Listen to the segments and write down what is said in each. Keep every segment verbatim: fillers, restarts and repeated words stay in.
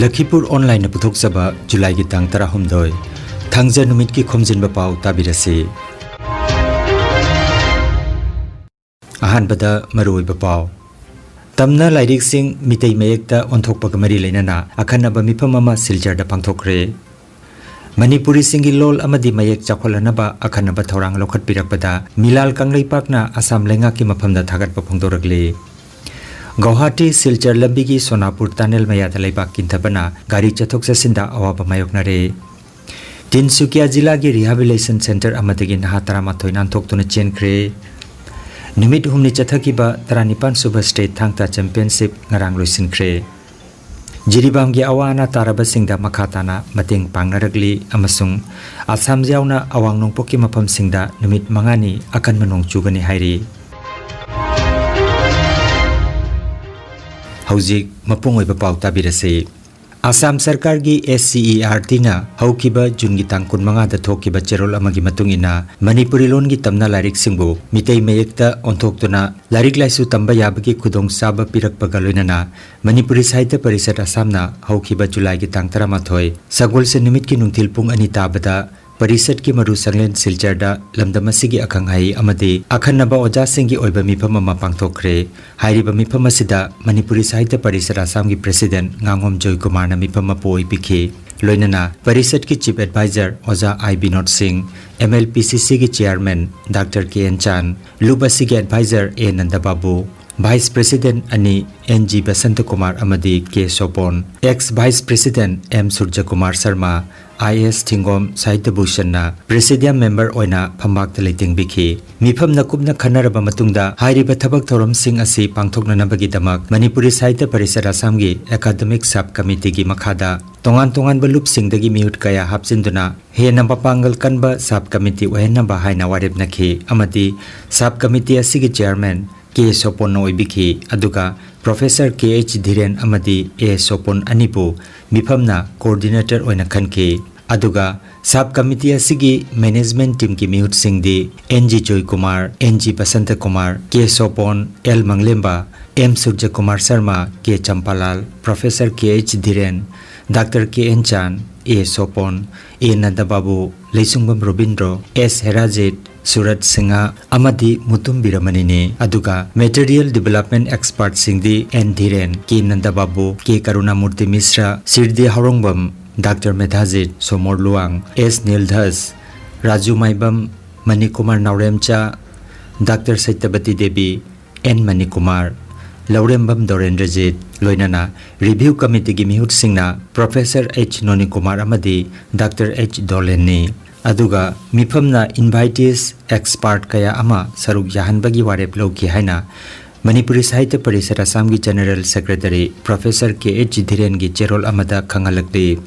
ꯂꯈꯤꯄꯨꯔ ꯑꯣꯟꯂꯥꯏꯟꯅ ꯄꯨꯊꯣꯛꯆꯕ ꯖꯨꯂꯥꯏꯒꯤ ꯇꯥꯡ ꯇꯔꯥꯍꯨꯝꯗꯣꯏ, ꯊꯥꯡꯖ ꯅꯨꯃꯤꯠꯀꯤ ꯈꯣꯝꯖꯤꯟꯕ ꯄꯥꯎ ꯇꯥꯕꯤꯔꯁꯤ꯫ ꯑꯍꯥꯟꯕꯗ ꯃꯔꯨꯑꯣꯏꯕ ꯄꯥꯎ꯫ ꯇꯝꯅ ꯂꯥꯏꯔꯤꯛꯁꯤꯡ ꯃꯤꯇꯩ ꯃꯌꯦꯛꯇ ꯑꯣꯟꯊꯣꯛꯄꯒ ꯃꯔꯤ ꯂꯩꯅꯅ ꯑꯈꯟꯅꯕ ꯃꯤꯐꯝ ꯑꯃ ꯁꯤꯜꯆꯔꯗ ꯄꯥꯡꯊꯣꯛꯈ꯭ꯔꯦ꯫ ꯃꯅꯤꯄꯨꯔꯤꯁꯤꯡꯒꯤ ꯂꯣꯜ ꯑꯃꯗꯤ ꯃꯌꯦꯛ ꯆꯥꯎꯈꯠꯍꯟꯅꯕ ꯑꯈꯟꯅꯕ ꯊꯧꯔꯥꯡ ꯂꯧꯈꯠꯄꯤꯔꯛꯄꯗ ꯃꯤꯂꯥꯜ ꯀꯪꯂꯩꯄꯥꯛꯅ ꯑꯁꯥꯝ ꯂꯩꯉꯥꯛꯀꯤ ꯃꯐꯝꯗ ꯊꯥꯒꯠꯄ ꯐꯣꯡꯗꯣꯔꯛꯂꯤ꯫ ꯒꯧꯍꯥꯇꯤ ꯁꯤꯜꯆꯔ ꯂꯝꯕꯤꯒꯤ ꯁꯣꯅꯥꯄꯨꯔ ꯇꯅꯦꯜ ꯃꯌꯥꯗ ꯂꯩꯕꯥꯛ ꯀꯤꯟꯊꯕꯅ ꯒꯥꯔꯤ ꯆꯠꯊꯣꯛ ꯆꯠꯁꯤꯟꯗ ꯑꯋꯥꯕ ꯃꯥꯌꯣꯛꯅꯔꯦ꯫ ꯇꯤꯟꯁꯨꯀꯤꯌꯥ ꯖꯤꯂꯥꯒꯤ ꯔꯤꯍꯥꯕꯤꯂꯤꯇꯦꯁꯟ ꯁꯦꯟꯇꯔ ꯑꯃꯗꯒꯤ ꯅꯍꯥ ꯇꯔꯥꯃꯥꯊꯣꯏ ꯅꯥꯟꯊꯣꯛꯇꯨꯅ ꯆꯦꯟꯈ꯭ꯔꯦ꯫ ꯅꯨꯃꯤꯠ ꯍꯨꯝꯅꯤ ꯆꯠꯊꯈꯤꯕ ꯇꯔꯥꯅꯤꯄꯥꯟ ꯁꯨꯕ ꯁ꯭ꯇꯦꯠ ꯊꯥꯡ ꯇꯥ ꯆꯦꯝꯄꯤꯌꯟꯁꯤꯞ ꯉꯔꯥꯡ ꯂꯣꯏꯁꯤꯟꯈ꯭ꯔꯦ꯫ ꯖꯤꯔꯤꯕꯥꯝꯒꯤ ꯑꯋꯥ ꯑꯅꯥ ꯇꯥꯔꯕꯁꯤꯡꯗ ꯃꯈꯥ ꯇꯥꯅ ꯃꯇꯦꯡ ꯄꯥꯡꯅꯔꯛꯂꯤ ꯑꯃꯁꯨꯡ ꯑꯁꯥꯝ ꯌꯥꯎꯅ ꯑꯋꯥꯡ ꯅꯣꯡꯄꯣꯛꯀꯤ ꯃꯐꯝꯁꯤꯡꯗ ꯅꯨꯃꯤꯠ ꯃꯉꯥꯅꯤ ꯑꯀꯟꯕ ꯅꯣꯡ ꯆꯨꯒꯅꯤ ꯍꯥꯏꯔꯤ꯫ ꯍꯧꯖꯤꯛ ꯃꯄꯨꯡ ꯑꯣꯏꯕ ꯄꯥꯎ ꯇꯥꯕꯤꯔꯁꯤ꯫ ꯑꯁꯥꯝ ꯁꯔꯀꯥꯔꯒꯤ SCERTꯅ ꯍꯧꯈꯤꯕ ꯖꯨꯟꯒꯤ ꯇꯥꯡ ꯀꯨꯟꯃꯉꯥꯗ ꯊꯣꯛꯈꯤꯕ ꯆꯦꯔꯣꯜ ꯑꯃꯒꯤ ꯃꯇꯨꯡ ꯏꯟꯅ ꯃꯅꯤꯄꯨꯔꯤ ꯂꯣꯟꯒꯤ ꯇꯝꯅ ꯂꯥꯏꯔꯤꯛꯁꯤꯡꯕꯨ ꯃꯤꯇꯩ ꯃꯌꯦꯛꯇ ꯑꯣꯟꯊꯣꯛꯇꯨꯅ ꯂꯥꯏꯔꯤꯛ ꯂꯥꯏꯁꯨ ꯇꯝꯕ ꯌꯥꯕꯒꯤ ꯈꯨꯗꯣꯡꯆꯥꯕ ꯄꯤꯔꯛꯄꯒ ꯂꯣꯏꯅꯅ ꯃꯅꯤꯄꯨꯔꯤ ꯁꯥꯍꯤꯇ꯭ꯌ ꯄꯔꯤꯁꯠ ꯑꯁꯥꯝꯅ ꯍꯧꯈꯤꯕ ꯖꯨꯂꯥꯏꯒꯤ ꯇꯥꯡ ꯇꯔꯥꯃꯥꯊꯣꯏ, ꯁꯒꯣꯜꯁꯦꯟ ꯅꯨꯃꯤꯠꯀꯤ ꯅꯨꯡꯊꯤꯜ ꯄꯨꯡ ꯑꯅꯤ ꯇꯥꯕꯗ ꯄꯔꯤꯁꯠꯀꯤ ꯃꯔꯨ ꯁꯪꯂꯦꯟ ꯁꯤꯜꯆꯔꯗ ꯂꯝꯗꯝ ꯑꯁꯤꯒꯤ ꯑꯈꯪ ꯑꯍꯩ ꯑꯃꯗꯤ ꯑꯈꯟꯅꯕ ꯑꯣꯖꯥꯁꯤꯡꯒꯤ ꯑꯣꯏꯕ ꯃꯤꯐꯝ ꯑꯃ ꯄꯥꯡꯊꯣꯛꯈ꯭ꯔꯦ꯫ ꯍꯥꯏꯔꯤꯕ ꯃꯤꯐꯝ ꯑꯁꯤꯗ ꯃꯅꯤꯄꯨꯔꯤ ꯁꯥꯍꯤꯇ꯭ꯌ ꯄꯔꯤꯁꯠ ꯑꯁꯥꯝꯒꯤ ꯄ꯭ꯔꯦꯁꯤꯗꯦꯟꯠ ꯉꯥꯉꯣꯝ ꯖꯣꯏꯀꯨꯃꯥꯔꯅ ꯃꯤꯐꯝ ꯃꯄꯨ ꯑꯣꯏꯕꯤꯈꯤ꯫ ꯂꯣꯏꯅꯅ ꯄꯔꯤꯁꯠꯀꯤ ꯆꯤꯐ ꯑꯦꯗꯚꯥꯏꯖꯔ ꯑꯣꯖꯥ ꯑꯥꯏ ꯕꯤꯅꯣꯗ ꯁꯤꯡ, MLPCCꯒꯤ chairman doctor K N Chan, ꯂꯨꯞ ꯑꯁꯤꯒꯤ ꯑꯦꯗꯚꯥꯏꯖꯔ ꯑꯦ ꯅꯟꯗꯕꯥꯕꯨ, ꯚꯥꯏꯁ ꯄ꯭ꯔꯦꯁꯤꯗꯦꯟꯠ ꯑꯅꯤ ꯑꯦꯟ ꯖꯤ ꯕꯁꯟꯇꯀꯨꯃꯥꯔ ꯑꯃꯗꯤ K Sopon, ex vice president M Surajkumar Sharma, IAS Thingom Sahitya ꯚꯨꯁꯟꯅ, ꯄ꯭ꯔꯦꯁꯤꯗꯤꯌꯝ ꯃꯦꯝꯕꯔ ꯑꯣꯏꯅ ꯐꯝꯕꯥꯛꯇ ꯂꯩꯇꯦꯡꯕꯤꯈꯤ꯫ ꯃꯤꯐꯝꯅ ꯀꯨꯞꯅ ꯈꯟꯅꯔꯕ ꯃꯇꯨꯡꯗ ꯍꯥꯏꯔꯤꯕ ꯊꯕꯛ ꯊꯧꯔꯝꯁꯤꯡ ꯑꯁꯤ ꯄꯥꯡꯊꯣꯛꯅꯅꯕꯒꯤꯗꯃꯛ ꯃꯅꯤꯄꯨꯔꯤ ꯁꯥꯍꯤꯇ꯭ꯌ ꯄꯔꯤꯁꯠ ꯑꯁꯥꯝꯒꯤ ꯑꯦꯀꯥꯗꯃꯤꯛ ꯁꯕ ꯀꯃꯤꯇꯤꯒꯤ ꯃꯈꯥꯗ ꯇꯣꯉꯥꯟ ꯇꯣꯉꯥꯟꯕ ꯂꯨꯞꯁꯤꯡꯗꯒꯤ ꯃꯤꯍꯨꯠ ꯀꯌꯥ ꯍꯥꯞꯆꯤꯟꯗꯨꯅ ꯍꯦꯟꯅ ꯃꯄꯥꯡꯒꯜ ꯀꯟꯕ ꯁꯕ ꯀꯃꯤꯇꯤ ꯑꯣꯏꯍꯟꯅꯕ ꯍꯥꯏꯅ ꯋꯥꯔꯦꯞꯅꯈꯤ ꯑꯃꯗꯤ ꯁꯕ ꯀꯃꯤꯇꯤ ꯑꯁꯤꯒꯤ ꯆꯤꯌꯥꯔꯃꯦꯟ ꯀꯦ ꯁꯣꯄꯣꯟꯅ ꯑꯣꯏꯕꯤꯈꯤ, ꯑꯗꯨꯒ ꯄ꯭ꯔꯣꯐꯦꯁꯔ ꯀꯦ ꯑꯩꯆ ꯙꯤꯔꯦꯟ ꯑꯃꯗꯤ ꯑꯦ ꯁꯣꯄꯣꯟ ꯑꯅꯤꯕꯨ ꯃꯤꯐꯝꯅ ꯀꯣꯑꯣꯔꯗꯤꯅꯦꯇꯔ ꯑꯣꯏꯅ ꯈꯟꯈꯤ꯫ ꯑꯗꯨꯒ sub committee ꯑꯁꯤꯒꯤ management teamꯒꯤ ꯃꯤꯍꯨꯠꯁꯤꯡꯗꯤ N G Joykumar, N G ꯕꯁꯟꯇꯀꯨꯃꯥꯔ, K ꯁꯣꯄꯣꯟ, L ꯃꯪꯂꯦꯝꯕ, M ꯁꯨꯔꯖꯀꯨꯃꯥꯔ Sharma, K ꯆꯝꯄꯥꯂꯥꯜ, Professor K H ꯙꯤꯔꯦꯟ, Doctor K N ꯆꯥꯟ, A ꯁꯣꯄꯣꯟ, A ꯅꯟꯗꯕꯥꯕꯨ, ꯂꯩꯁꯨꯡꯕꯝ Robindro, S ꯍꯦꯔꯥꯖꯤꯠ, Surat Singh ꯑꯃꯗꯤ ꯃꯨꯇꯨꯝ ꯕꯤꯔꯃꯅꯤꯅꯤ꯫ ꯑꯗꯨꯒ material development expertꯁꯤꯡꯗꯤ N ꯙꯤꯔꯦꯟ, K ꯅꯟꯗꯕꯥꯕꯨ, K ꯀꯔꯨꯅꯥꯃꯨꯔꯇꯤ ꯃꯤꯁ꯭ꯔ, Shirdi ꯍꯥꯎꯔꯣꯡꯕꯝ, Doctor ꯃꯦꯙꯥꯖꯤꯠ, ꯁꯣꯃꯣꯔ Luwang, S ꯅꯤꯜꯙꯁ, Raju ꯃꯥꯏꯕꯝ, ꯃꯅꯤꯀꯨꯃꯥꯔ ꯅꯥꯎꯔꯦꯝꯆꯥ, Doctor ꯁꯩꯇꯕꯇꯤ ꯗꯦꯕꯤ, N ꯃꯅꯤꯀꯨꯃꯥꯔ, ꯂꯧꯔꯦꯝꯕꯝ ꯗꯣꯔꯦꯟꯗ꯭ꯔꯖꯤꯠ, ꯂꯣꯏꯅꯅ review committeeꯒꯤ ꯃꯤꯍꯨꯠꯁꯤꯡꯅ Professor H ꯅꯣꯅꯤꯀꯨꯃꯥꯔ ꯑꯃꯗꯤ Doctor H ꯗꯣꯂꯦꯟꯅꯤ꯫ ꯑꯗꯨꯒ ꯃꯤꯐꯝꯅ invitees expert ꯀꯌꯥ ꯑꯃ ꯁꯔꯨꯛ ꯌꯥꯍꯟꯕꯒꯤ ꯋꯥꯔꯦꯞ ꯂꯧꯈꯤ ꯍꯥꯏꯅ ꯃꯅꯤꯄꯨꯔꯤ ꯁꯥꯍꯤꯇ꯭ꯌ ꯄꯔꯤꯁꯠ ꯑꯁꯥꯝꯒꯤ General Secretary Professor K H ꯙꯤꯔꯦꯟꯒꯤ ꯆꯦꯔꯣꯜ ꯑꯃꯗ ꯈꯪꯍꯜꯂꯛꯂꯤ꯫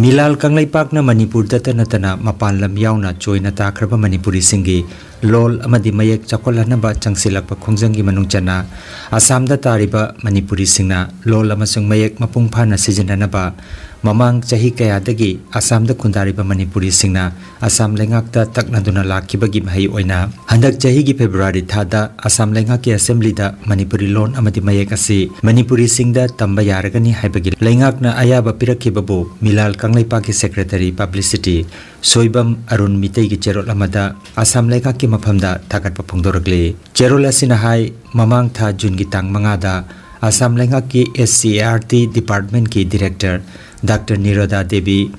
ꯃꯤꯂꯥꯜ ꯀꯪꯂꯩꯄꯥꯛꯅ ꯃꯅꯤꯄꯨꯔꯗꯇ ꯅꯠꯇꯅ ꯃꯄꯥꯟ ꯂꯝ ꯌꯥꯎꯅ ꯆꯣꯏꯅ ꯇꯥꯈ꯭ꯔꯕ ꯃꯅꯤꯄꯨꯔꯤꯁꯤꯡꯒꯤ ꯂꯣꯜ ꯑꯃꯗꯤ ꯃꯌꯦꯛ ꯆꯥꯎꯈꯠꯍꯟꯅꯕ ꯆꯪꯁꯤꯜꯂꯛꯄ ꯈꯣꯡꯖꯪꯒꯤ ꯃꯅꯨꯡ ꯆꯟꯅ ꯑꯁꯥꯝꯗ ꯇꯥꯔꯤꯕ ꯃꯅꯤꯄꯨꯔꯤꯁꯤꯡꯅ ꯂꯣꯜ ꯑꯃꯁꯨꯡ ꯃꯌꯦꯛ ꯃꯄꯨꯡ ꯐꯥꯅ ꯁꯤꯖꯤꯟꯅꯅꯕ ꯃꯃꯥꯡ ꯆꯍꯤ ꯀꯌꯥꯗꯒꯤ ꯑꯁꯥꯝꯗ ꯈꯨꯟꯗꯥꯔꯤꯕ ꯃꯅꯤꯄꯨꯔꯤꯁꯤꯡꯅ ꯑꯁꯥꯝ ꯂꯩꯉꯥꯛꯇ ꯇꯛꯅꯗꯨꯅ ꯂꯥꯛꯈꯤꯕꯒꯤ ꯃꯍꯩ ꯑꯣꯏꯅ ꯍꯟꯗꯛ ꯆꯍꯤꯒꯤ February ꯊꯥꯗ ꯑꯁꯥꯝ ꯂꯩꯉꯥꯛꯀꯤ Assemblyꯗ ꯃꯅꯤꯄꯨꯔꯤ ꯂꯣꯟ ꯑꯃꯗꯤ ꯃꯌꯦꯛ ꯑꯁꯤ ꯃꯅꯤꯄꯨꯔꯤꯁꯤꯡꯗ ꯇꯝꯕ ꯌꯥꯔꯒꯅꯤ ꯍꯥꯏꯕꯒꯤ ꯂꯩꯉꯥꯛꯅ ꯑꯌꯥꯕ ꯄꯤꯔꯛꯈꯤꯕꯕꯨ ꯃꯤꯂꯥꯜ ꯀꯪꯂꯩꯄꯥꯛꯀꯤ Secretary Publicity ꯁꯣꯏꯕꯝ ꯑꯔꯨꯟ ꯃꯤꯇꯩꯒꯤ ꯆꯦꯔꯣꯜ ꯑꯃꯗ ꯑꯁꯥꯝ ꯂꯩꯉꯥꯛꯀꯤ ꯃꯐꯝꯗ ꯊꯥꯒꯠꯄ ꯐꯣꯡꯗꯣꯔꯛꯂꯤ꯫ ꯆꯦꯔꯣꯜ ꯑꯁꯤꯅ ꯍꯥꯏ, ꯃꯃꯥꯡ ꯊꯥ ꯖꯨꯟꯒꯤ ꯇꯥꯡ ꯃꯉꯥꯗ ꯑꯁꯥꯝ ꯂꯩꯉꯥꯛꯀꯤ S C E R T Departmentꯀꯤ Director Doctor ꯅꯤꯔꯣꯗꯥ Devi,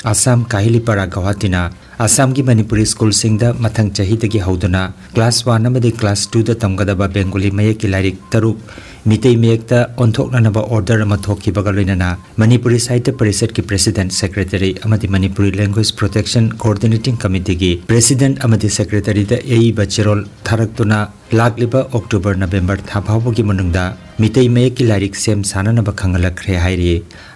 Assam ꯀꯥꯍꯤꯂꯤꯄꯥꯔꯥ ꯒꯧꯍꯥꯇꯤꯅ ꯑꯁꯥꯝꯒꯤ ꯃꯅꯤꯄꯨꯔꯤ ꯁ꯭ꯀꯨꯜꯁꯤꯡꯗ ꯃꯊꯪ ꯆꯍꯤꯗꯒꯤ ꯍꯧꯗꯨꯅ class one ꯑꯃꯗꯤ class twoꯗ ꯇꯝꯒꯗꯕ ꯕꯦꯡꯒꯣꯂꯤ ꯃꯌꯦꯛꯀꯤ ꯂꯥꯏꯔꯤꯛ ꯇꯔꯨꯛ ꯃꯤꯇꯩ ꯃꯌꯦꯛꯇ ꯑꯣꯟꯊꯣꯛꯅꯅꯕ order ꯑꯃ ꯊꯣꯛꯈꯤꯕꯒ ꯂꯣꯏꯅꯅ ꯃꯅꯤꯄꯨꯔꯤ ꯁꯥꯍꯤꯇ꯭ꯌ ꯄꯔꯤꯁꯠꯀꯤ President, Secretary ꯑꯃꯗꯤ Manipuri Language Protection Coordinating Committeeꯒꯤ President ꯑꯃꯗꯤ Secretaryꯗ ꯑꯏꯕ ꯆꯦꯔꯣꯜ ꯊꯥꯔꯛꯇꯨꯅ ꯂꯥꯛꯂꯤꯕ October, November ꯊꯥ ꯐꯥꯎꯕꯒꯤ ꯃꯅꯨꯡꯗ ꯃꯤꯇꯩ ꯃꯌꯦꯛꯀꯤ ꯂꯥꯏꯔꯤꯛ ꯁꯦꯝ ꯁꯥꯅꯅꯕ ꯈꯪꯍꯜꯂꯛꯈ꯭ꯔꯦ ꯍꯥꯏꯔꯤ꯫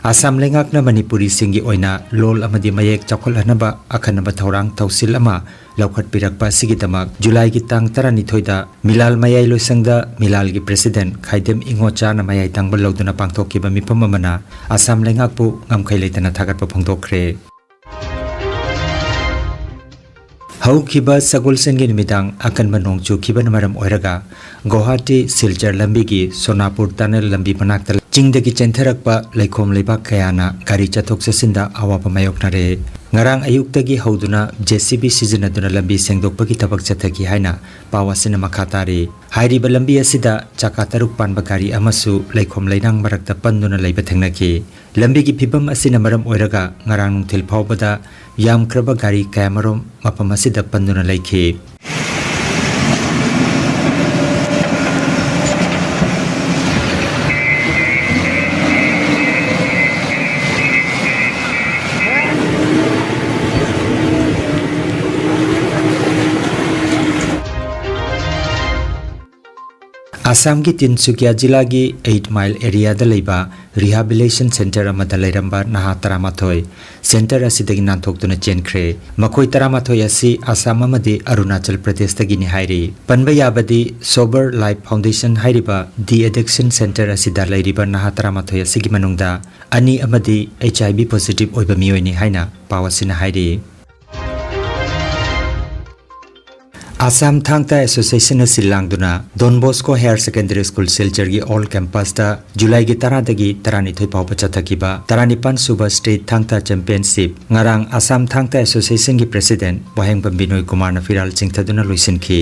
ꯑꯁꯥꯝ ꯂꯩꯉꯥꯛꯅ ꯃꯅꯤꯄꯨꯔꯤꯁꯤꯡꯒꯤ ꯑꯣꯏꯅ ꯂꯣꯜ ꯑꯃꯗꯤ ꯃꯌꯦꯛ ꯆꯥꯎꯈꯠꯍꯟꯅꯕ ꯑꯈꯟꯅꯕ ꯊꯧꯔꯥꯡ ꯊꯧꯁꯤꯜ ꯑꯃ ꯂꯧꯈꯠꯄꯤꯔꯛꯄ ꯑꯁꯤꯒꯤꯗꯃꯛ ꯖꯨꯂꯥꯏꯒꯤ ꯇꯥꯡ ꯇꯔꯥꯅꯤꯊꯣꯏꯗ ꯃꯤꯂꯥꯜ ꯃꯌꯥꯏ ꯂꯣꯏꯁꯪꯗ ꯃꯤꯂꯥꯜꯒꯤ ꯄ꯭ꯔꯦꯁꯤꯗꯦꯟꯠ ꯈꯥꯏꯗꯦꯝ ꯏꯉꯣꯆꯥꯅ ꯃꯌꯥꯏ ꯊꯪꯕ ꯂꯧꯗꯨꯅ ꯄꯥꯡꯊꯣꯛꯈꯤꯕ ꯃꯤꯐꯝ ꯑꯃꯅ ꯑꯁꯥꯝ ꯂꯩꯉꯥꯛꯄꯨ ꯉꯝꯈꯩ ꯂꯩꯇꯅ ꯊꯥꯒꯠꯄ ꯐꯣꯡꯗꯣꯛꯈ꯭ꯔꯦ꯫ ꯍꯧꯈꯤꯕ ꯁꯒꯣꯜꯁꯦꯟꯒꯤ ꯅꯨꯃꯤꯗꯥꯡ ꯑꯀꯟꯕ ꯅꯣꯡ ꯆꯨꯈꯤꯕꯅ ꯃꯔꯝ ꯑꯣꯏꯔꯒ ꯒꯨꯋꯥꯍꯥꯇꯤ ꯁꯤꯜꯆꯔ ꯂꯝꯕꯤꯒꯤ ꯁꯣꯅꯥꯄꯨꯔ ꯇꯅꯦꯜ ꯂꯝꯕꯤ ꯃꯅꯥꯛꯇ ꯆꯤꯡꯗꯒꯤ ꯆꯦꯟꯊꯔꯛꯄ ꯂꯩꯈꯣꯝ ꯂꯩꯕꯥꯛ ꯀꯌꯥꯅ ꯒꯥꯔꯤ ꯆꯠꯊꯣꯛ ꯆꯠꯁꯤꯟꯗ ꯑꯋꯥꯕ ꯃꯥꯌꯣꯛꯅꯔꯦ꯫ ꯉꯔꯥꯡ ꯑꯌꯨꯛꯇꯒꯤ ꯍꯧꯗꯨꯅ ꯖꯦ ꯁꯤ ꯕꯤ ꯁꯤꯖꯤꯟꯅꯗꯨꯅ ꯂꯝꯕꯤ ꯁꯦꯡꯗꯣꯛꯄꯒꯤ ꯊꯕꯛ ꯆꯠꯊꯈꯤ ꯍꯥꯏꯅ ꯄꯥꯎ ꯑꯁꯤꯅ ꯃꯈꯥ ꯇꯥꯔꯤ꯫ ꯍꯥꯏꯔꯤꯕ ꯂꯝꯕꯤ ꯑꯁꯤꯗ ꯆꯀꯥ ꯇꯔꯨꯛ ꯄꯥꯟꯕ ꯒꯥꯔꯤ ꯑꯃꯁꯨ ꯂꯩꯈꯣꯝ ꯂꯩꯅꯥꯡ ꯃꯔꯛꯇ ꯄꯟꯗꯨꯅ ꯂꯩꯕ ꯊꯦꯡꯅꯈꯤ꯫ ꯂꯝꯕꯤꯒꯤ ꯐꯤꯕꯝ ꯑꯁꯤꯅ ꯃꯔꯝ ꯑꯣꯏꯔꯒ ꯉꯔꯥꯡ ꯅꯨꯡꯊꯤꯜ ꯐꯥꯎꯕꯗ ꯌꯥꯝꯈ꯭ꯔꯕ ꯒꯥꯔꯤ ꯀꯌꯥꯃꯔꯨꯝ ꯃꯐꯝ ꯑꯁꯤꯗ ꯄꯟꯗꯨꯅ ꯂꯩꯈꯤ꯫ ꯑꯁꯥꯝꯒꯤ ꯇꯤꯟꯁꯨꯀꯤꯌꯥ ꯖꯤꯂꯥꯒꯤ ꯑꯩꯠ ꯃꯥꯏꯜ ꯑꯦꯔꯤꯌꯥꯗ ꯂꯩꯕ ꯔꯤꯍꯥꯕꯤꯂꯤꯇꯦꯁꯟ ꯁꯦꯟꯇꯔ ꯑꯃꯗ ꯂꯩꯔꯝꯕ ꯅꯍꯥ ꯇꯔꯥꯃꯥꯊꯣꯏ ꯁꯦꯟꯇꯔ ꯑꯁꯤꯗꯒꯤ ꯅꯥꯟꯊꯣꯛꯇꯨꯅ ꯆꯦꯟꯈ꯭ꯔꯦ꯫ ꯃꯈꯣꯏ ꯇꯔꯥꯃꯥꯊꯣꯏ ꯑꯁꯤ ꯑꯁꯥꯝ ꯑꯃꯗꯤ ꯑꯔꯨꯅꯥꯆꯜ ꯄ꯭ꯔꯗꯦꯁꯇꯒꯤꯅꯤ ꯍꯥꯏꯔꯤ꯫ ꯄꯟꯕ ꯌꯥꯕꯗꯤ, ꯁꯣꯕꯔ ꯂꯥꯏꯐ ꯐꯥꯎꯟꯗꯦꯁꯟ ꯍꯥꯏꯔꯤꯕ ꯗꯤ ꯑꯦꯗꯤꯛꯁꯟ ꯁꯦꯟꯇꯔ ꯑꯁꯤꯗ ꯂꯩꯔꯤꯕ ꯅꯍꯥ ꯇꯔꯥꯃꯥꯊꯣꯏ ꯑꯁꯤꯒꯤ ꯃꯅꯨꯡꯗ ꯑꯅꯤ ꯑꯃꯗꯤ ꯑꯩꯆ ꯑꯥꯏ ꯚꯤ ꯄꯣꯖꯤꯇꯤꯚ ꯑꯣꯏꯕ ꯃꯤꯑꯣꯏꯅꯤ ꯍꯥꯏꯅ ꯄꯥꯎ ꯑꯁꯤꯅ ꯍꯥꯏꯔꯤ꯫ ꯑꯁꯥꯝ ꯊꯥꯡ ꯇꯥ ꯑꯦꯁꯣꯁꯤꯌꯦꯁꯟꯅ ꯁꯤꯜ ꯂꯥꯡꯗꯨꯅ Don Bosco higher secondary school ꯁꯤꯜꯆꯔꯒꯤ ꯑꯣꯜ ꯀꯦꯝꯄꯁꯇ ꯖꯨꯂꯥꯏꯒꯤ ꯇꯔꯥꯗꯒꯤ ꯇꯔꯥꯅꯤꯊꯣꯏ ꯐꯥꯎꯕ ꯆꯠꯊꯈꯤꯕ ꯇꯔꯥꯅꯤꯄꯥꯟ ꯁꯨꯕ ꯁ꯭ꯇꯦꯠ ꯊꯥꯡ ꯇꯥ ꯆꯦꯝꯄꯤꯌꯟꯁꯤꯞ ꯉꯔꯥꯡ ꯑꯁꯥꯝ ꯊꯥꯡ ꯇꯥ ꯑꯦꯁꯣꯁꯤꯌꯦꯁꯟꯒꯤ ꯄ꯭ꯔꯦꯁꯤꯗꯦꯟꯠ ꯋꯥꯍꯦꯡꯕꯝ ꯕꯤꯅꯣꯏ ꯀꯨꯃꯥꯔꯅ ꯐꯤꯔꯥꯜ ꯆꯤꯡꯊꯗꯨꯅ ꯂꯣꯏꯁꯤꯟꯈꯤ꯫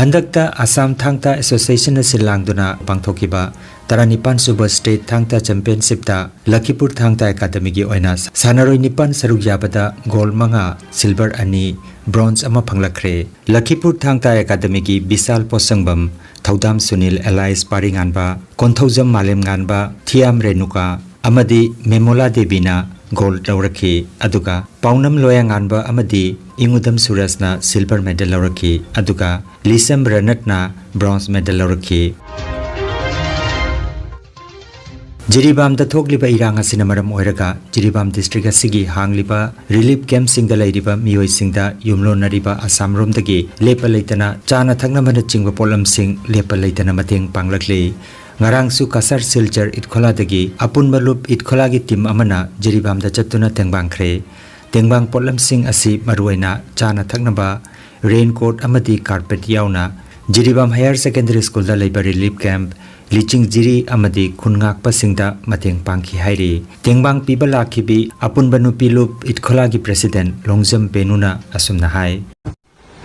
ꯍꯟꯗꯛꯇ ꯑꯁꯥꯝ ꯊꯥꯡ ꯇꯥ ꯑꯦꯁꯣꯁꯤꯌꯦꯁꯟꯅ ꯁꯤꯜ ꯂꯥꯡꯗꯨꯅ ꯄꯥꯡꯊꯣꯛꯈꯤꯕ ꯇꯔꯥꯅꯤꯄꯥꯟ ꯁꯨꯕ ꯁ꯭ꯇꯦꯠ ꯊꯥꯡ ꯇꯥ ꯆꯦꯝꯄꯤꯌꯟꯁꯤꯞꯇ ꯂꯈꯤꯄꯨꯔ ꯊꯥꯡ ꯇꯥ ꯑꯦꯀꯥꯗꯃꯤꯒꯤ ꯑꯣꯏꯅ ꯁꯥꯟꯅꯔꯣꯏ ꯅꯤꯄꯥꯟ ꯁꯔꯨꯛ ꯌꯥꯕꯗ ꯒꯣꯜꯗ ꯃꯉꯥ, ꯁꯤꯜꯚꯔ ꯑꯅꯤ, ꯕ꯭ꯔꯣꯟꯖ ꯑꯃ ꯐꯪꯂꯛꯈ꯭ꯔꯦ꯫ ꯂꯈꯤꯄꯨꯔ ꯊꯥꯡ ꯇꯥ ꯑꯦꯀꯥꯗꯃꯤꯒꯤ ꯕꯤꯁꯥꯜ ꯄꯣꯠꯁꯪꯕꯝ, ꯊꯧꯗꯥꯝ ꯁꯨꯅꯤꯜ ꯑꯦꯂꯥꯏꯁ ꯄꯥꯔꯤꯉꯥꯟꯕ, ꯀꯣꯟꯊꯧꯖꯝ ꯃꯥꯂꯦꯝꯉꯥꯟꯕ, ꯊꯤꯌꯥꯝ ꯔꯦꯅꯨꯀꯥ ꯑꯃꯗꯤ ꯃꯦꯃꯣꯂꯥ ꯗꯦꯕꯤꯅ ꯒꯣꯜꯗ ꯂꯧꯔꯛꯈꯤ꯫ ꯑꯗꯨꯒ ꯄꯥꯎꯅꯝ ꯂꯣꯌꯥꯉꯥꯟꯕ ꯑꯃꯗꯤ ꯏꯉꯨꯗꯝ ꯁꯨꯔꯖꯅ ꯁꯤꯜꯚꯔ ꯃꯦꯗꯜ ꯂꯧꯔꯛꯈꯤ꯫ ꯑꯗꯨꯒ ꯂꯤꯁꯝ ꯔꯅꯠꯅ ꯕ꯭ꯔꯣꯟꯖ ꯃꯦꯗꯜ ꯂꯧꯔꯛꯈꯤ꯫ ꯖꯤꯔꯤꯕꯥꯝꯗ ꯊꯣꯛꯂꯤꯕ ꯏꯔꯥꯡ ꯑꯁꯤꯅ ꯃꯔꯝ ꯑꯣꯏꯔꯒ ꯖꯤꯔꯤꯕꯥꯝ ꯗꯤꯁꯇ꯭ꯔꯤꯛ ꯑꯁꯤꯒꯤ ꯍꯥꯡꯂꯤꯕ ꯔꯤꯂꯤꯐ ꯀꯦꯝꯞꯁꯤꯡꯗ ꯂꯩꯔꯤꯕ ꯃꯤꯑꯣꯏꯁꯤꯡꯗ ꯌꯨꯝꯂꯣꯟꯅꯔꯤꯕ ꯑꯁꯥꯝꯔꯣꯝꯗꯒꯤ ꯂꯦꯞꯄ ꯂꯩꯇꯅ ꯆꯥꯅ ꯊꯛꯅꯕꯅꯆꯤꯡꯕ ꯄꯣꯠꯂꯝꯁꯤꯡ ꯂꯦꯞꯄ ꯂꯩꯇꯅ ꯃꯇꯦꯡ ꯄꯥꯡꯂꯛꯂꯤ꯫ ꯉꯔꯥꯡꯁꯨ ꯀꯁꯥꯔ ꯁꯤꯜꯆꯔ ꯏꯠꯈꯣꯂꯥꯗꯒꯤ ꯑꯄꯨꯟꯕ ꯂꯨꯞ ꯏꯠꯈꯣꯂꯥꯒꯤ ꯇꯤꯝ ꯑꯃꯅ ꯖꯤꯔꯤꯕꯥꯝꯗ ꯆꯠꯇꯨꯅ ꯇꯦꯡꯕꯥꯡꯈ꯭ꯔꯦ꯫ ꯇꯦꯡꯕꯥꯡ ꯄꯣꯠꯂꯝꯁꯤꯡ ꯑꯁꯤ ꯃꯔꯨꯑꯣꯏꯅ ꯆꯥꯅ ꯊꯛꯅꯕ, ꯔꯦꯟꯀꯣꯠ ꯑꯃꯗꯤ ꯀꯥꯔꯄꯦꯠ ꯌꯥꯎꯅ ꯖꯤꯔꯤꯕꯥꯝ ꯍꯥꯌꯔ ꯁꯦꯀꯦꯟꯗꯔꯤ ꯁ꯭ꯀꯨꯜꯗ ꯂꯩꯕ ꯔꯤꯂꯤꯐ ꯀꯦꯝꯞ, ꯂꯤꯆꯤꯡ ꯖꯤꯔꯤ ꯑꯃꯗꯤ ꯈꯨꯟ ꯉꯥꯛꯄꯁꯤꯡꯗ ꯃꯇꯦꯡ ꯄꯥꯡꯈꯤ ꯍꯥꯏꯔꯤ꯫ ꯇꯦꯡꯕꯥꯡ ꯄꯤꯕ ꯂꯥꯛꯈꯤꯕꯤ ꯑꯄꯨꯟꯕ ꯅꯨꯄꯤ ꯂꯨꯞ ꯏꯠꯈꯣꯂꯥꯒꯤ ꯄ꯭ꯔꯦꯁꯤꯗꯦꯟꯠ ꯂꯣꯡꯖꯝ ꯕꯦꯅꯨꯅ ꯑꯁꯨꯝꯅ ꯍꯥꯏ꯫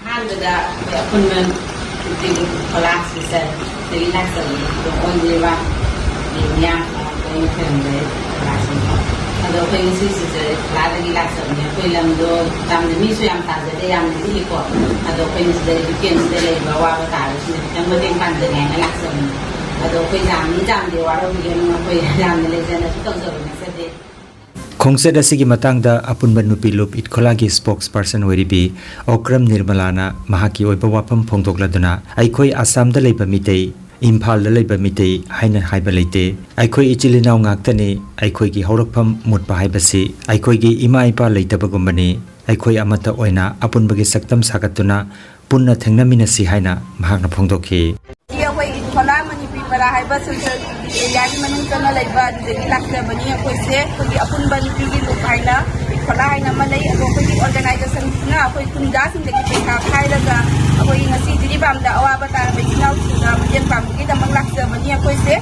ꯑꯍꯥꯟꯕꯗ ꯑꯩꯈꯣꯏ ꯑꯄꯨꯟꯕ ꯅꯨꯄꯤ ꯂꯨꯞ ꯏꯠꯈꯣꯂꯥ ꯁꯤꯜꯆꯔꯗꯒꯤ ꯂꯥꯛꯆꯕꯅꯤ꯫ ꯑꯗꯣ ꯑꯣꯟꯗ꯭ꯔꯤꯕ ꯃꯤꯌꯥꯝ ꯑꯩꯈꯣꯏ ꯈꯨꯔꯨꯝꯖꯔꯤ ꯏꯠꯈꯣꯂꯥꯁꯤꯡ꯫ ꯑꯗꯣ ꯑꯩꯈꯣꯏ ꯉꯁꯤ ꯁꯤꯜꯆꯔ ꯏꯠꯈꯣꯂꯥꯗꯒꯤ ꯂꯥꯛꯆꯕꯅꯤ꯫ ꯑꯩꯈꯣꯏ ꯂꯝꯗꯣ ꯌꯥꯝꯅ ꯃꯤꯁꯨ ꯌꯥꯝ ꯇꯥꯖꯗꯦ, ꯌꯥꯝꯅ ꯄꯤꯛꯏꯀꯣ꯫ ꯑꯗꯣ ꯑꯩꯈꯣꯏ ꯉꯁꯤꯗ ꯀꯦꯝꯞꯁꯤꯗ ꯂꯩꯔꯤꯕ ꯑꯋꯥꯕ ꯇꯥꯕꯁꯤꯡꯗ ꯈꯤꯇꯪ ꯃꯇꯦꯡ ꯄꯥꯡꯖꯒꯦ ꯍꯥꯏꯅ ꯂꯥꯛꯆꯕꯅꯤ꯫ ꯑꯗꯣ ꯑꯩꯈꯣꯏ ꯌꯥꯝ ꯃꯤ ꯌꯥꯝꯗꯦ, ꯋꯥꯔꯧꯕꯤꯒꯅꯨ, ꯑꯩꯈꯣꯏ ꯌꯥꯝꯅ ꯂꯩꯖꯅꯁꯨ ꯇꯧꯖꯕ ꯅꯠꯆꯗꯦ꯫ ꯈꯣꯡꯆꯠ ꯑꯁꯤꯒꯤ ꯃꯇꯥꯡꯗ ꯑꯄꯨꯟꯕ ꯅꯨꯄꯤ ꯂꯨꯞ ꯏꯠꯈꯣꯂꯥꯒꯤ ꯁ꯭ꯄꯣꯛꯁ ꯄꯔꯁꯟ ꯑꯣꯏꯔꯤꯕꯤ ꯑꯣꯀ꯭ꯔꯝ ꯅꯤꯔꯃꯂꯥꯅ ꯃꯍꯥꯛꯀꯤ ꯑꯣꯏꯕ ꯋꯥꯐꯝ ꯐꯣꯡꯗꯣꯛꯂꯗꯨꯅ, ꯑꯩꯈꯣꯏ ꯑꯁꯥꯝꯗ ꯂꯩꯕ ꯃꯤꯇꯩ, ꯏꯝꯐꯥꯜꯗ ꯂꯩꯕ ꯃꯤꯇꯩ ꯍꯥꯏꯅ ꯍꯥꯏꯕ ꯂꯩꯇꯦ꯫ ꯑꯩꯈꯣꯏ ꯏꯆꯤꯜ ꯏꯅꯥꯎ ꯉꯥꯛꯇꯅꯤ꯫ ꯑꯩꯈꯣꯏꯒꯤ ꯍꯧꯔꯛꯐꯝ ꯃꯨꯠꯄ ꯍꯥꯏꯕꯁꯤ ꯑꯩꯈꯣꯏꯒꯤ ꯏꯃꯥ ꯏꯄꯥ ꯂꯩꯇꯕꯒꯨꯝꯕꯅꯤ꯫ ꯑꯩꯈꯣꯏ ꯑꯃꯠꯇ ꯑꯣꯏꯅ ꯑꯄꯨꯟꯕꯒꯤ ꯁꯛꯇꯝ ꯁꯥꯒꯠꯇꯨꯅ ꯄꯨꯟꯅ ꯊꯦꯡꯅꯃꯤꯟꯅꯁꯤ ꯍꯥꯏꯅ ꯃꯍꯥꯛꯅ ꯐꯣꯡꯗꯣꯛꯈꯤ꯫ ꯑꯩꯈꯣꯏ ꯏꯠꯈꯣꯂꯥ ꯃꯅꯤꯄꯨꯔ ꯄꯔꯥ ꯍꯥꯏꯕ ꯁꯤꯜꯆꯔꯒꯤ ꯑꯦꯔꯤꯌꯥꯒꯤ ꯃꯅꯨꯡ ꯆꯟꯅ ꯂꯩꯕ ꯑꯗꯨꯗꯒꯤ ꯂꯥꯛꯆꯕꯅꯤ꯫ ꯑꯩꯈꯣꯏꯁꯦ ꯑꯩꯈꯣꯏꯒꯤ ꯑꯄꯨꯟꯕ ꯅꯨꯄꯤꯒꯤ ꯂꯨꯞ ꯍꯥꯏꯅ ꯏꯠꯈꯣꯂꯥ ꯍꯥꯏꯅ ꯑꯃ ꯂꯩ꯫ ꯑꯗꯣ ꯑꯩꯈꯣꯏꯒꯤ ꯑꯣꯔꯒꯅꯥꯏꯖꯦꯁꯟꯁꯤꯅ ꯑꯩꯈꯣꯏ ꯈꯨꯟꯖꯥꯁꯤꯡꯗꯒꯤ ꯄꯩꯁꯥ ꯈꯥꯏꯔꯒ ꯑꯩꯈꯣꯏꯒꯤ ꯉꯁꯤ ꯖꯤꯔꯤꯕꯥꯝꯗ ꯑꯋꯥꯕ ꯇꯥꯔꯕ ꯏꯆꯤꯜ ꯏꯅꯥꯎꯁꯤꯡꯗ ꯃꯇꯦꯡ ꯄꯥꯡꯕꯒꯤꯗꯃꯛ ꯂꯥꯛꯆꯕꯅꯤ ꯑꯩꯈꯣꯏꯁꯦ꯫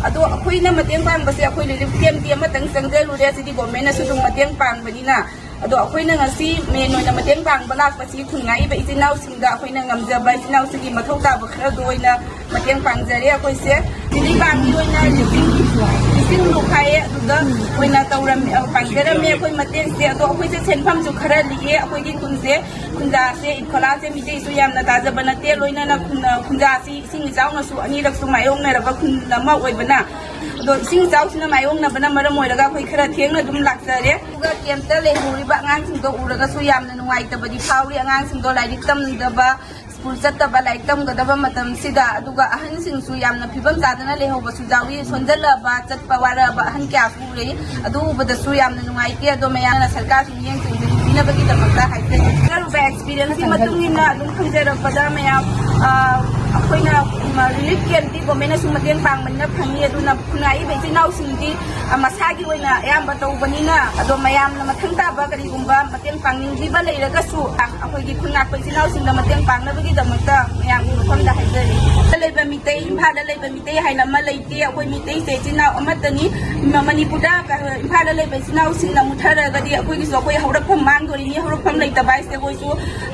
ꯑꯗꯣ ꯑꯩꯈꯣꯏꯅ ꯃꯇꯦꯡ ꯄꯥꯡꯕꯁꯦ ꯑꯩꯈꯣꯏ ꯔꯤꯂꯤꯐ ꯀꯦꯝꯞꯇꯤ ꯑꯃꯇꯪ ꯆꯪꯖꯔꯨꯔꯦ, ꯁꯤꯗꯤ ꯒꯣꯔꯃꯦꯟꯅꯁꯨ ꯑꯗꯨꯝ ꯃꯇꯦꯡ ꯄꯥꯡꯕꯅꯤꯅ꯫ ꯑꯗꯣ ꯑꯩꯈꯣꯏꯅ ꯉꯁꯤ ꯃꯦꯟ ꯑꯣꯏꯅ ꯃꯇꯦꯡ ꯄꯥꯡꯕ ꯂꯥꯛꯄꯁꯤ ꯈꯨꯟꯉꯥꯛꯏꯕ ꯏꯆꯤꯜ ꯏꯅꯥꯎꯁꯤꯡꯗ ꯑꯩꯈꯣꯏꯅ ꯉꯝꯖꯕ ꯏꯆꯤꯜ ꯏꯅꯥꯎꯁꯤꯡꯒꯤ ꯃꯊꯧ ꯇꯥꯕ ꯈꯔꯗꯣ ꯑꯣꯏꯅ ꯃꯇꯦꯡ ꯄꯥꯡꯖꯔꯦ꯫ ꯑꯩꯈꯣꯏꯁꯦ ꯖꯤꯔꯤꯕꯥꯝꯒꯤ ꯑꯣꯏꯅ ꯂꯤꯁꯤꯡ, ꯂꯤꯁꯤꯡ ꯃꯨꯛ ꯍꯥꯏꯌꯦ, ꯑꯗꯨꯗ ꯑꯣꯏꯅ ꯇꯧꯔꯝꯃꯦ, ꯑ, ꯄꯥꯡꯖꯔꯝꯃꯦ ꯑꯩꯈꯣꯏ ꯃꯇꯦꯡꯁꯦ꯫ ꯑꯗꯣ ꯑꯩꯈꯣꯏꯁꯦ ꯁꯦꯟꯐꯝꯁꯨ ꯈꯔ ꯂꯤꯛꯑꯦ꯫ ꯑꯩꯈꯣꯏꯒꯤ ꯈꯨꯟꯁꯦ, ꯈꯨꯟꯖꯥꯁꯦ, ꯏꯠꯈꯣꯂꯥꯁꯦ ꯃꯤꯇꯩꯁꯨ ꯌꯥꯝꯅ ꯇꯥꯖꯕ ꯅꯠꯇꯦ, ꯂꯣꯏꯅꯅ ꯈꯨꯟ, ꯈꯨꯟꯖꯥꯁꯤ ꯏꯁꯤꯡ ꯏꯆꯥꯎꯅꯁꯨ ꯑꯅꯤꯔꯛꯁꯨ ꯃꯥꯌꯣꯛꯅꯔꯕ ꯈꯨꯟ ꯑꯃ ꯑꯣꯏꯕꯅ꯫ ꯑꯗꯣ ꯏꯁꯤꯡ ꯏꯆꯥꯎꯁꯤꯅ ꯃꯥꯌꯣꯛꯅꯕꯅ ꯃꯔꯝ ꯑꯣꯏꯔꯒ ꯑꯩꯈꯣꯏ ꯈꯔ ꯊꯦꯡꯅ ꯑꯗꯨꯝ ꯂꯥꯛꯆꯔꯦ꯫ ꯑꯗꯨꯒ ꯀꯦꯝꯞꯇ ꯂꯩꯍꯧꯔꯤꯕ ꯑꯉꯥꯡꯁꯤꯡꯗꯣ ꯎꯔꯒꯁꯨ ꯌꯥꯝꯅ ꯅꯨꯡꯉꯥꯏꯇꯕꯗꯤ ꯐꯥꯎꯔꯤ꯫ ꯑꯉꯥꯡꯁꯤꯡꯗꯣ ꯂꯥꯏꯔꯤꯛ ꯇꯝꯗꯕ, ꯁ꯭ꯀꯨꯜ ꯆꯠꯇꯕ, ꯂꯥꯏꯔꯤꯛ ꯇꯝꯒꯗꯕ ꯃꯇꯝꯁꯤꯗ, ꯑꯗꯨꯒ ꯑꯍꯟꯁꯤꯡꯁꯨ ꯌꯥꯝꯅ ꯐꯤꯕꯝ ꯆꯥꯗꯅ ꯂꯩꯍꯧꯕꯁꯨ ꯌꯥꯎꯏ꯫ ꯁꯣꯟꯖꯜꯂꯕ, ꯆꯠꯄ ꯋꯥꯔꯛꯑꯕ ꯑꯍꯟ ꯀꯌꯥꯁꯨ ꯎꯔꯛꯏ꯫ ꯑꯗꯨ ꯎꯕꯗꯁꯨ ꯌꯥꯝꯅ ꯅꯨꯡꯉꯥꯏꯇꯦ꯫ ꯑꯗꯣ ꯃꯌꯥꯝꯅ ꯁꯔꯀꯥꯔꯁꯨ ꯃꯤꯠꯌꯦꯡ ꯆꯪꯕꯤꯅꯕꯒꯤꯗꯃꯛꯇ ꯍꯥꯏꯖꯔꯤ꯫ ꯆꯠꯂꯨꯕ ꯑꯦꯛꯁꯄꯤꯔꯤꯌꯦꯟꯁꯀꯤ ꯃꯇꯨꯡ ꯏꯟꯅ ꯑꯗꯨꯝ ꯈꯪꯖꯔꯛꯄꯗ, ꯃꯌꯥꯝ, ꯑ, ꯑꯩꯈꯣꯏꯅ, ꯎꯝ, ꯔꯤꯂꯤꯐ ꯀꯦꯝꯞꯇꯤ ꯒꯣꯔꯃꯦꯟꯅꯁꯨ ꯃꯇꯦꯡ ꯄꯥꯡꯕꯅꯤꯅ ꯐꯪꯉꯤ꯫ ꯑꯗꯨꯅ ꯈꯨꯟꯅꯥꯏꯔꯤꯕ ꯏꯆꯤꯜ ꯏꯅꯥꯎꯁꯤꯡꯗꯤ, ꯑ, ꯃꯁꯥꯒꯤ ꯑꯣꯏꯅ ꯑꯌꯥꯝꯕ ꯇꯧꯕꯅꯤꯅ, ꯑꯗꯣ ꯃꯌꯥꯝꯅ ꯃꯊꯪ ꯇꯥꯕ ꯀꯔꯤꯒꯨꯝꯕ ꯃꯇꯦꯡ ꯄꯥꯡꯅꯤꯡꯕꯤꯕ ꯂꯩꯔꯒꯁꯨ, ꯑ, ꯑꯩꯈꯣꯏꯒꯤ ꯈꯨꯟ ꯉꯥꯛꯄ ꯏꯆꯤꯜ ꯏꯅꯥꯎꯁꯤꯡꯗ ꯃꯇꯦꯡ ꯄꯥꯡꯅꯕꯒꯤꯗꯃꯛꯇ ꯃꯌꯥꯝꯒꯤ ꯃꯐꯝꯗ ꯍꯥꯏꯖꯔꯤ꯫ ꯂꯩꯕ ꯃꯤꯇꯩ, ꯏꯝꯐꯥꯜꯗ ꯂꯩꯕ ꯃꯤꯇꯩ ꯍꯥꯏꯅ ꯑꯃ ꯂꯩꯇꯦ꯫ ꯑꯩꯈꯣꯏ ꯃꯤꯇꯩꯁꯦ ꯏꯆꯤꯜ ꯏꯅꯥꯎ ꯑꯃꯠꯇꯅꯤ꯫ ꯃ-, ꯃꯅꯤꯄꯨꯔꯗ, ꯀ-, ꯏꯝꯐꯥꯜꯗ ꯂꯩꯕ ꯏꯆꯤꯜ ꯏꯅꯥꯎꯁꯤꯡꯅ ꯃꯨꯠꯊꯔꯒꯗꯤ ꯑꯩꯈꯣꯏꯒꯤꯁꯨ ꯑꯩꯈꯣꯏ ꯍꯧꯔꯛꯐꯝ ꯃꯥꯡꯗꯣꯔꯤꯅꯤ꯫ ꯍꯧꯔꯛꯐꯝ ꯂꯩꯇꯕ ꯍꯥꯏꯁꯦ ꯑꯩꯈꯣꯏꯁꯨ,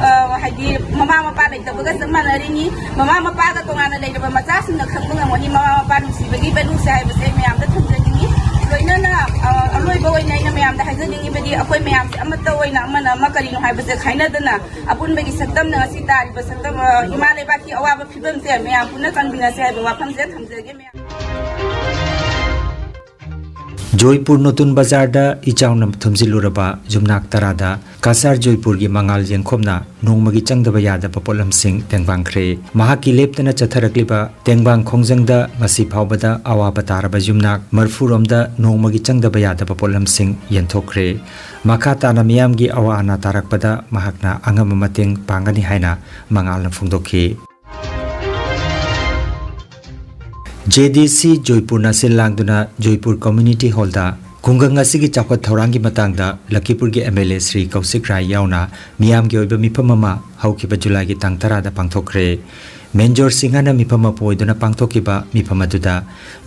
ꯑ, ꯍꯥꯏꯗꯤ ꯃꯃꯥ ꯃꯄꯥ ꯂꯩꯇꯕꯒ ꯆꯞ ꯃꯥꯟꯅꯔꯤꯅꯤ꯫ ꯃꯃꯥ ꯃꯄꯥꯒ ꯇꯣꯉꯥꯟꯅ ꯂꯩꯔꯕ ꯃꯆꯥꯁꯤꯡꯅ ꯈꯪꯕ ꯉꯝꯒꯅꯤ ꯃꯃꯥ ꯃꯄꯥ ꯅꯨꯡꯁꯤꯕꯒꯤ ꯚꯦꯂꯨꯁꯦ ꯍꯥꯏꯕꯁꯦ ꯑꯩ ꯃꯌꯥꯝꯗ ꯊꯝꯖꯅꯤꯡꯉꯤ꯫ ꯂꯣꯏꯅꯅ, ꯑ, ꯑꯔꯣꯏꯕ ꯑꯣꯏꯅ ꯑꯩꯅ ꯃꯌꯥꯝꯗ ꯍꯥꯏꯖꯅꯤꯡꯉꯤꯕꯗꯤ, ꯑꯩꯈꯣꯏ ꯃꯌꯥꯝꯁꯦ ꯑꯃꯠꯇ ꯑꯣꯏꯅ ꯑꯃꯅ ꯑꯃ ꯀꯔꯤꯅꯣ ꯍꯥꯏꯕꯁꯦ ꯈꯥꯏꯅꯗꯅ ꯑꯄꯨꯟꯕꯒꯤ ꯁꯛꯇꯝꯅ ꯉꯁꯤ ꯇꯥꯔꯤꯕ ꯁꯛꯇꯝ, ꯑ, ꯏꯃꯥ ꯂꯩꯕꯥꯛꯀꯤ ꯑꯋꯥꯕ ꯐꯤꯕꯝꯁꯦ ꯃꯌꯥꯝ ꯄꯨꯟꯅ ꯀꯟꯃꯤꯟꯅꯁꯦ ꯍꯥꯏꯕ ꯋꯥꯐꯝꯁꯦ ꯊꯝꯖꯒꯦ꯫ ꯃꯌꯥꯝ ꯖꯣꯏꯄꯨꯔ ꯅꯣꯇꯨꯟ ꯕꯖꯥꯔꯗ ꯏꯆꯥꯎꯅ ꯊꯨꯝꯖꯤꯜꯂꯨꯔꯕ ꯌꯨꯝꯅꯥꯛ ꯇꯔꯥꯗ ꯀꯁꯥꯔ ꯖꯣꯏꯄꯨꯔꯒꯤ ꯃꯉꯥꯜ ꯌꯦꯡꯈꯣꯝꯅ ꯅꯣꯡꯃꯒꯤ ꯆꯪꯗꯕ ꯌꯥꯗꯕ ꯄꯣꯠꯂꯝꯁꯤꯡ ꯇꯦꯡꯕꯥꯡꯈ꯭ꯔꯦ꯫ ꯃꯍꯥꯛꯀꯤ ꯂꯦꯞꯇꯅ ꯆꯠꯊꯔꯛꯂꯤꯕ ꯇꯦꯡꯕꯥꯡ ꯈꯣꯡꯖꯪꯗ ꯉꯁꯤ ꯐꯥꯎꯕꯗ ꯑꯋꯥꯕ ꯇꯥꯔꯕ ꯌꯨꯝꯅꯥꯛ ꯃꯔꯐꯨ ꯔꯣꯝꯗ ꯅꯣꯡꯃꯒꯤ ꯆꯪꯗꯕ ꯌꯥꯗꯕ ꯄꯣꯠꯂꯝꯁꯤꯡ ꯌꯦꯟꯊꯣꯛꯈ꯭ꯔꯦ꯫ ꯃꯈꯥ ꯇꯥꯅ ꯃꯤꯌꯥꯝꯒꯤ ꯑꯋꯥ ꯑꯅꯥ ꯇꯥꯔꯛꯄꯗ ꯃꯍꯥꯛꯅ ꯑꯉꯝꯕ ꯃꯇꯦꯡ ꯄꯥꯡꯒꯅꯤ ꯍꯥꯏꯅ ꯃꯉꯥꯜꯅ ꯐꯣꯡꯗꯣꯛꯈꯤ꯫ ꯖꯦ ꯗꯤ ꯁꯤ ꯖꯣꯏꯄꯨꯔꯅ ꯁꯤꯜ ꯂꯥꯡꯗꯨꯅ ꯖꯣꯏꯄꯨꯔ ꯀꯝꯃ꯭ꯌꯨꯅꯤꯇꯤ ꯍꯣꯜꯗ ꯈꯨꯡꯒꯪ ꯑꯁꯤꯒꯤ ꯆꯥꯎꯈꯠ ꯊꯧꯔꯥꯡꯒꯤ ꯃꯇꯥꯡꯗ ꯂꯈꯤꯄꯨꯔꯒꯤ ꯑꯦꯝ ꯑꯦꯜ ꯑꯦ ꯁ꯭ꯔꯤ ꯀꯧꯁꯤꯛ ꯔꯥꯏ ꯌꯥꯎꯅ ꯃꯤꯌꯥꯝꯒꯤ ꯑꯣꯏꯕ ꯃꯤꯐꯝ ꯑꯃ ꯍꯧꯈꯤꯕ ꯖꯨꯂꯥꯏꯒꯤ ꯇꯥꯡ ꯇꯔꯥꯗ ꯄꯥꯡꯊꯣꯛꯈ꯭ꯔꯦ꯫ ꯃꯦꯟꯖꯣꯔ ꯁꯤꯡꯍꯅ ꯃꯤꯐꯝ ꯃꯄꯨ ꯑꯣꯏꯗꯨꯅ ꯄꯥꯡꯊꯣꯛꯈꯤꯕ ꯃꯤꯐꯝ ꯑꯗꯨꯗ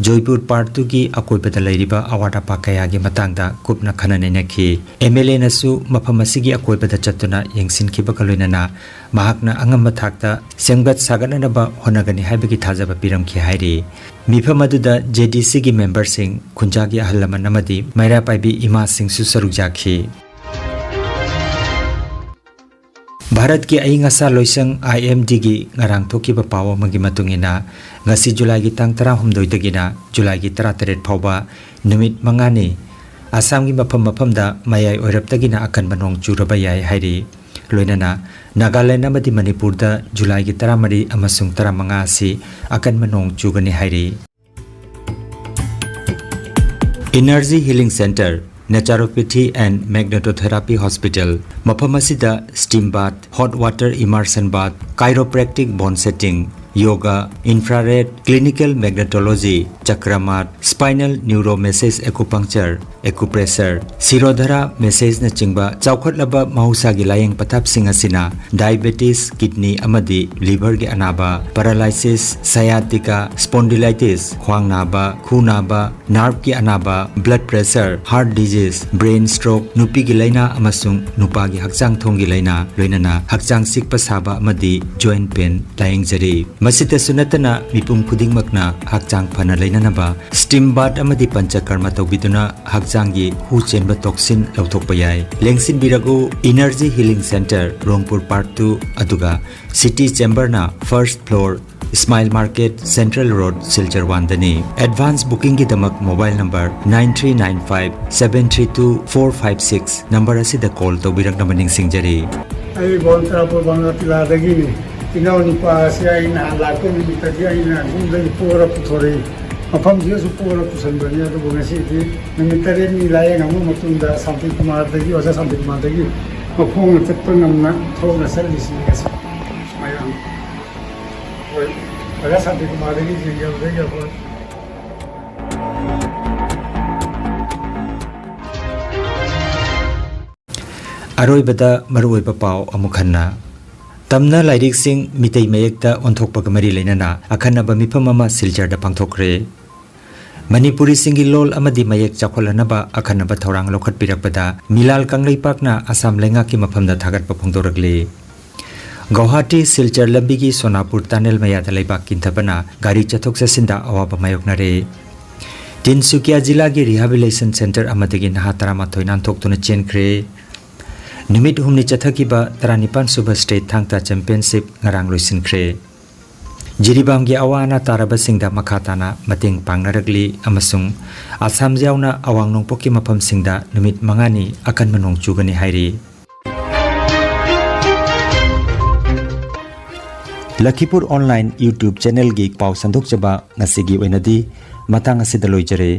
ꯖꯣꯏꯄꯨꯔ ꯄꯥꯔꯠ ꯇꯨꯒꯤ ꯑꯀꯣꯏꯕꯗ ꯂꯩꯔꯤꯕ ꯑꯋꯥꯠ ꯑꯄꯥ ꯀꯌꯥꯒꯤ ꯃꯇꯥꯡꯗ ꯀꯨꯞꯅ ꯈꯟꯅ ꯅꯩꯅꯈꯤ꯫ ꯑꯦꯝ ꯑꯦꯜ ꯑꯦꯅꯁꯨ ꯃꯐꯝ ꯑꯁꯤꯒꯤ ꯑꯀꯣꯏꯕꯗ ꯆꯠꯇꯨꯅ ꯌꯦꯡꯁꯤꯟꯈꯤꯕꯒ ꯂꯣꯏꯅꯅ ꯃꯍꯥꯛꯅ ꯑꯉꯝꯕ ꯊꯥꯛꯇ ꯁꯦꯝꯒꯠ ꯁꯥꯒꯠꯅꯅꯕ ꯍꯣꯠꯅꯒꯅꯤ ꯍꯥꯏꯕꯒꯤ ꯊꯥꯖꯕ ꯄꯤꯔꯝꯈꯤ ꯍꯥꯏꯔꯤ꯫ ꯃꯤꯐꯝ ꯑꯗꯨꯗ ꯖꯦ ꯗꯤ ꯁꯤꯒꯤ ꯃꯦꯝꯕꯔꯁꯤꯡ, ꯈꯨꯟꯖꯥꯒꯤ ꯑꯍꯜ ꯂꯃꯟ ꯑꯃꯗꯤ ꯃꯩꯔꯥ ꯄꯥꯏꯕꯤ ꯏꯃꯥꯁꯤꯡꯁꯨ ꯁꯔꯨꯛ ꯌꯥꯈꯤ꯫ ꯚꯥꯔꯠꯀꯤ ꯑꯏꯪ ꯑꯁꯥ ꯂꯣꯏꯁꯪ, ꯑꯥꯏ ꯑꯦꯝ ꯗꯤꯒꯤ ꯉꯔꯥꯡ ꯊꯣꯛꯈꯤꯕ ꯄꯥꯎ ꯑꯃꯒꯤ ꯃꯇꯨꯡ ꯏꯟꯅ, ꯉꯁꯤ ꯖꯨꯂꯥꯏꯒꯤ ꯇꯥꯡ ꯇꯔꯥꯍꯨꯝꯗꯣꯏꯗꯒꯤꯅ ꯖꯨꯂꯥꯏꯒꯤ ꯇꯔꯥꯇꯔꯦꯠ ꯐꯥꯎꯕ ꯅꯨꯃꯤꯠ ꯃꯉꯥꯅꯤ ꯑꯁꯥꯝꯒꯤ ꯃꯐꯝ ꯃꯐꯝꯗ ꯃꯌꯥꯏ ꯑꯣꯏꯔꯞꯇꯒꯤꯅ ꯑꯀꯟꯕ ꯅꯣꯡ ꯆꯨꯔꯕ ꯌꯥꯏ ꯍꯥꯏꯔꯤ꯫ ꯂꯣꯏꯅꯅ ꯅꯥꯒꯥꯂꯦꯟ ꯑꯃꯗꯤ ꯃꯅꯤꯄꯨꯔꯗ ꯖꯨꯂꯥꯏꯒꯤ ꯇꯔꯥꯃꯔꯤ ꯑꯃꯁꯨꯡ ꯇꯔꯥꯃꯉꯥ ꯑꯁꯤ ꯑꯀꯟꯕ ꯅꯣꯡ ꯆꯨꯒꯅꯤ ꯍꯥꯏꯔꯤ꯫ Energy Healing Center, Naturopathy and Magnetotherapy Hospital, ꯃꯐꯝ ꯑꯁꯤꯗ steam bath, hot water immersion bath, chiropractic bone setting, yoga, infrared, clinical magnetology, chakra mat, spinal neuromassage acupuncture, acupressure, Shirodhara massage ꯅꯆꯤꯡꯕ ꯆꯥꯎꯈꯠꯂꯕ ꯃꯍꯧꯁꯥꯒꯤ ꯂꯥꯌꯦꯡ ꯄꯊꯥꯞꯁꯤꯡ ꯑꯁꯤꯅ diabetes, kidney ꯑꯃꯗꯤ liver ꯒꯤ ꯑꯅꯥꯕ, paralysis, sciatica, spondylitis, ꯈ꯭ꯋꯥꯡ ꯅꯥꯕ, ꯈꯨ ꯅꯥꯕ, nerve ꯀꯤ ꯑꯅꯥꯕ, blood pressure, heart disease, brain stroke, ꯅꯨꯄꯤꯒꯤ ꯂꯥꯏꯅꯥ ꯑꯃꯁꯨꯡ ꯅꯨꯄꯥꯒꯤ ꯍꯛꯆꯥꯡ ꯊꯣꯡꯒꯤ ꯂꯥꯏꯅꯥ, ꯂꯣꯏꯅꯅ ꯍꯛꯆꯥꯡ ꯆꯤꯛꯄ ꯁꯥꯕ ꯑꯃꯗꯤ joint pain ꯂꯥꯌꯦꯡꯖꯔꯤ꯫ ꯃꯁꯤꯇꯁꯨ ꯅꯠꯇꯅ ꯃꯤꯄꯨꯝ ꯈꯨꯗꯤꯡꯃꯛꯅ ꯍꯛꯆꯥꯡ ꯐꯅ ꯂꯩꯅꯅꯕ steam bath ꯑꯃꯗꯤ ꯄꯟꯆꯀꯔꯃ ꯇꯧꯕꯤꯗꯨꯅ ꯍꯛꯆꯥꯡꯒꯤ ꯍꯨ ꯆꯦꯟꯕ toxin ꯂꯧꯊꯣꯛꯄ ꯌꯥꯏ꯫ ꯂꯦꯡꯁꯤꯟꯕꯤꯔꯛꯎ, Energy Healing Center, ꯔꯣꯡꯄꯨꯔ Park two, ꯑꯗꯨꯒ City Chamber ꯅ first floor, Smile Market, Central Road, Silchar one ꯗꯅꯤ꯫ Advance booking ꯒꯤꯗꯃꯛ mobile number nine three nine five seven three two four five six number ꯑꯁꯤꯗ call ꯇꯧꯕꯤꯔꯛꯅꯕ ꯅꯤꯡꯁꯤꯡꯖꯔꯤ꯫ ꯑꯩ ꯕꯣꯟ ꯇꯔꯥꯄꯨꯔ ꯕꯪꯒꯥꯇꯤꯂꯥꯗꯒꯤꯅꯤ꯫ ꯏꯅꯥꯎ ꯅꯨꯄꯥ ꯑꯁꯤ ꯑꯩ ꯅꯍꯥꯟ ꯂꯥꯛꯄ ꯅꯨꯃꯤꯠꯇꯗꯤ ꯑꯩꯅ ꯌꯨꯝꯗꯒꯤ ꯄꯣꯔ ꯄꯨꯊꯣꯔꯛꯏ꯫ ꯃꯐꯝꯁꯤꯗꯁꯨ ꯄꯣꯔ ꯄꯨꯁꯟꯕꯅꯤ꯫ ꯑꯗꯨꯕꯨ ꯉꯁꯤꯗꯤ ꯅꯨꯃꯤꯠ ꯇꯔꯦꯠꯅꯤ ꯂꯥꯌꯦꯡꯉꯕ ꯃꯇꯨꯡꯗ ꯁꯥꯟꯇꯤ ꯀꯨꯃꯥꯔꯗꯒꯤ, ꯑꯣꯖꯥ ꯁꯥꯟꯇꯤ ꯀꯨꯃꯥꯔꯗꯒꯤ ꯃꯈꯣꯡꯅ ꯆꯠꯄ ꯉꯝꯅ ꯊꯣꯛꯅ ꯆꯠꯂꯤꯁꯤ ꯉꯁꯤ꯫ ꯃꯌꯥꯝ ꯍꯣꯏ, ꯑꯣꯖꯥ ꯁꯥꯟꯇꯤ ꯀꯨꯃꯥꯔꯗꯒꯤ ꯌꯦꯡꯖꯕꯗꯒꯤ ꯑꯩꯈꯣꯏ ꯑꯔꯣꯏꯕꯗ ꯃꯔꯨꯑꯣꯏꯕ ꯄꯥꯎ ꯑꯃꯨꯛ ꯍꯟꯅ꯫ ꯇꯝꯅ ꯂꯥꯏꯔꯤꯛꯁꯤꯡ ꯃꯤꯇꯩ ꯃꯌꯦꯛꯇ ꯑꯣꯟꯊꯣꯛꯄꯒ ꯃꯔꯤ ꯂꯩꯅꯅ ꯑꯈꯟꯅꯕ ꯃꯤꯐꯝ ꯑꯃ ꯁꯤꯜꯆꯔꯗ ꯄꯥꯡꯊꯣꯛꯈ꯭ꯔꯦ꯫ ꯃꯅꯤꯄꯨꯔꯤꯁꯤꯡꯒꯤ ꯂꯣꯜ ꯑꯃꯗꯤ ꯃꯌꯦꯛ ꯆꯥꯎꯈꯠꯍꯟꯅꯕ ꯑꯈꯟꯅꯕ ꯊꯧꯔꯥꯡ ꯂꯧꯈꯠꯄꯤꯔꯛꯄꯗ ꯃꯤꯂꯥꯜ ꯀꯪꯂꯩꯄꯥꯛꯅ ꯑꯁꯥꯝ ꯂꯩꯉꯥꯛꯀꯤ ꯃꯐꯝꯗ ꯊꯥꯒꯠꯄ ꯐꯣꯡꯗꯣꯔꯛꯂꯤ꯫ ꯒꯧꯍꯥꯇꯤ ꯁꯤꯜꯆꯔ ꯂꯝꯕꯤꯒꯤ ꯁꯣꯅꯥꯄꯨꯔ tunnel ꯃꯌꯥꯗ ꯂꯩꯕꯥꯛ ꯀꯤꯟꯊꯕꯅ ꯒꯥꯔꯤ ꯆꯠꯊꯣꯛ ꯆꯠꯁꯤꯟꯗ ꯑꯋꯥꯕ ꯃꯥꯌꯣꯛꯅꯔꯦ꯫ ꯇꯤꯟꯁꯨꯀꯤꯌꯥ ꯖꯤꯂꯥꯒꯤ rehabilitation center ꯑꯃꯗꯒꯤ ꯅꯍꯥ ꯇꯔꯥꯃꯥꯊꯣꯏ ꯅꯥꯟꯊꯣꯛꯇꯨꯅ ꯆꯦꯟꯈ꯭ꯔꯦ꯫ ꯅꯨꯃꯤꯠ ꯍꯨꯝꯅꯤ ꯆꯠꯊꯈꯤꯕ ꯇꯔꯥꯅꯤꯄꯥꯟ ꯁꯨꯕ state ꯊꯥꯡ ꯇꯥ championship ꯉꯔꯥꯡ ꯂꯣꯏꯁꯤꯟꯈ꯭ꯔꯦ꯫ ꯖꯤꯔꯤꯕꯥꯝꯒꯤ ꯑꯋꯥ ꯑꯅꯥ ꯇꯥꯔꯕꯁꯤꯡꯗ ꯃꯈꯥ ꯇꯥꯅ ꯃꯇꯦꯡ ꯄꯥꯡꯅꯔꯛꯂꯤ ꯑꯃꯁꯨꯡ ꯑꯁꯥꯝ ꯌꯥꯎꯅ ꯑꯋꯥꯡ ꯅꯣꯡꯄꯣꯛꯀꯤ ꯃꯐꯝꯁꯤꯡꯗ ꯅꯨꯃꯤꯠ ꯃꯉꯥꯅꯤ ꯑꯀꯟꯕ ꯅꯣꯡ ꯆꯨꯒꯅꯤ ꯍꯥꯏꯔꯤ꯫ ꯂꯈꯤꯄꯨꯔ ꯑꯣꯟꯂꯥꯏꯟ YouTube ꯆꯦꯅꯦꯜꯒꯤ ꯄꯥꯎ ꯁꯟꯗꯣꯛꯆꯕ ꯉꯁꯤꯒꯤ ꯑꯣꯏꯅꯗꯤ ꯃꯇꯥꯡ ꯑꯁꯤꯗ ꯂꯣꯏꯖꯔꯦ꯫